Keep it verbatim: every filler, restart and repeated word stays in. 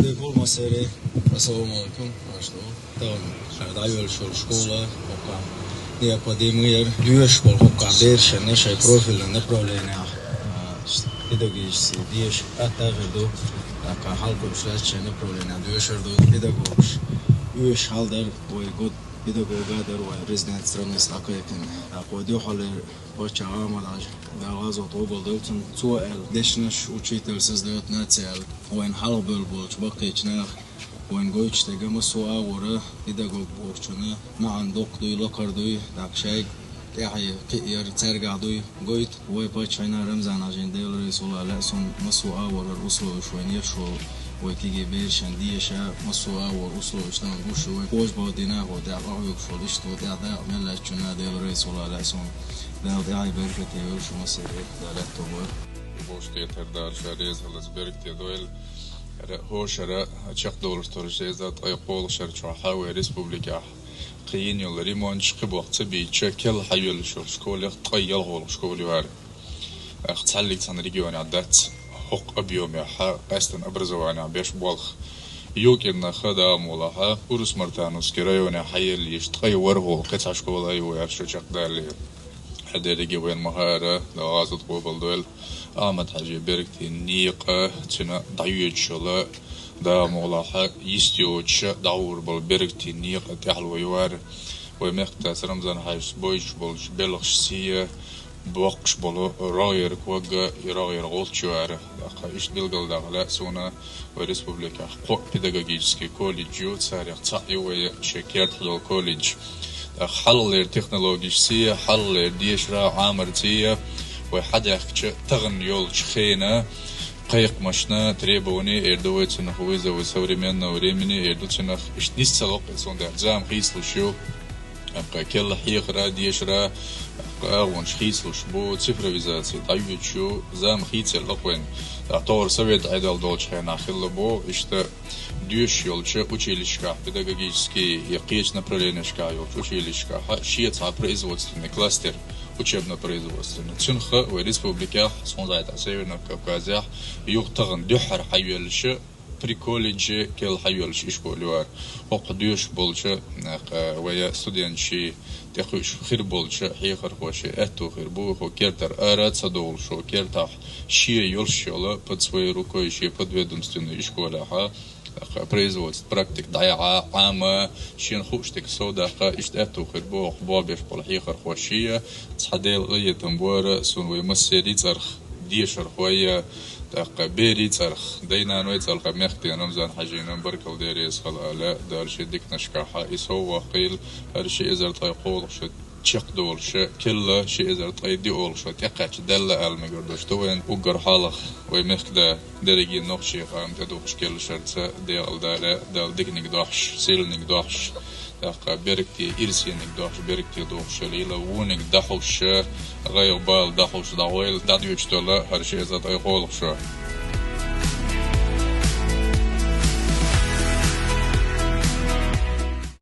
Декъал массеран. Ассаламу алейкум. Маршалла. Тахана дӀайолуш йолу школа хӀокху необходимый яра, доьшуш болу хӀокху берашна шайн профильный направлениях, а, педагогический деша атта а хир ду, тӀаккха хьалакхуьуш лаьцна шайн направлениях доьшур ду педагогаш. Оьшуш хьал дара вай год педагога а дара вай президент страны дӀакхайкхина. ТӀаккха вай дуьххьарлера паччахь Ахьмад-Хьаьжа, Дала гӀазот къобалдойла цуьнан, цо аьлла дешнаш, учитель создает нацию аьлла, вайна хьалха бевлла болчу баккхийчу наха вайна гойтуш дерг массо а агӀора, педагог бохучунна маьӀна доккха дуй, лакхара дуй, тӀаккха шайга тӀаьхье кхиар цаьргахь дуй, гойту вай паччахьна Рамзан-Хьаьжина, Дела реза хуьлда цунна, массо а агӀора условиш вайна еш волу, вай кегий берашна деша, массо а агӀора условиш тахана гуш ю вай, кхочушбан дийнахь вай тӀехь къахьоьгуш волу, иштта вай тӀехь дакъа мел лаьцначунна Дела реза хуьлда цунна. Дала тӀаьхье беркате йойла шу массеран, Дала аьтто бойла. Вовшахкхетар Дала ша реза хиларца беркате дойла. ХӀара хӀокху шарахь чекхдолуш долу ши эзар ткъе кхоалгӀа шар чохь вай республикехь кхин йина йолу ремонташ кхин боккха ца бийцича, керла хьайоьллуш йолу школех ткъе ялхолгӀа школа ю хӀара. Ах, цхьаллиг цхьана регионехь дац хӀокху объемехь къаьстина образованехь беш болх. Юкъернахха, Дала мукъ лахь, Урус-Мартановский районехь хьаеллийча ткъе ворхӀалгӀа кхин цхьа школа а ю вай аьлла шу чекхдалле. Хьадерриге вайна ма-хаъара, Дала гӀазот къобалдойла, Ахьмад-Хьаьжин беркатийн некъа, цуьнан дӀайоьдуш йолу, Дала мукъ лахь, йист йоцуша дӀагӀур болу беркатийн некъа тӀаьхьало ю хӀара. Вай мехкдаца Рамзан-Хьаьжас бойуш болчу белхашца, боккхуш болу рогӀера ког а, и рогӀера гӀулч ю хӀара. ТӀаккха иштта билгалдаккха лаьа суна, вай республикехь кхо педагогический колледж ю, царех цхьаъ ю вай шен кертахь йолу колледж. ТӀаккха хьалхалера технологишца, хьалхалера дешара, Ӏамарца вай хьадаьхкича, тахана йолчу хенан кхайкхамашна, требовани эр ду вай цунах, вызовы современного времени эр ду цунах, иштта нис ца локху, цундела зама хийцалуш ю. ТӀаккха керла хьехара, дешара агӀонаш хийцалуш бу, цифровизация дӀайоьдуш ю, зама хийцаелла вайна. ТӀаккха тохара совет Ӏедал долчу хенахь хилла бу, иштта доьшуш йолчу училищашкахь, педагогический я кхечу направленешкахь йолчу училищашкахь шен цхьа производственный кластер, учебно-производственный. Цуьнах вай республикехь, цундела Северного Кавказехь, юха тахана дуьххьара хьайоьллуш при колледже керла хьайоьллуш ишкол ю хӀара. ХӀокху доьшуш болчу, а, вай студенташна тӀекхуьуш хир болчу хьехархошна аьтто хир бу, хӀокху кертара ара ца довлуш, хӀокху кертахь шен йолуш йолу под своей рукой, шен подведомственный ишколехь, а, производство, практика дӀаяхьа, Ӏама, шена хууш дерг совдаккха, иштта аьтто хир бу хӀокху бобеш болу хьехархошна. Цхьа Делан къинхетам бу хӀара, суна вай массеран цӀарах, дешархойн, тӀаккха берийн цӀарах, дай-наной цӀарах, мехкдаьна Рамзан-Хьаьжина баркалла, Дела реза хуьлда, Дала шен диканашкахь и сов ваккхийла, хӀара ши эзар ткъе кхоалгӀа шу чекхдолуш, керла ши эзар ткъе диъолгӀа шу тӀекхачадаьлла ала мегар ду шу вайна. Уггар хьалха вай мехкда дерриге нохчийн къам тӀедухуш керла шарца декъала Дала, Дала диканиг дохьуш, сийланиг дохьуш, тӀаккха беркате, ирсениг дохьуш, беркате дохуш лелийла, вониг дӀахьуш, гӀайгӀа-бала дӀахьуш дӀагӀойла, дӀадоьдуш долу хӀара ши эзар ткъе кхоалгӀа шу.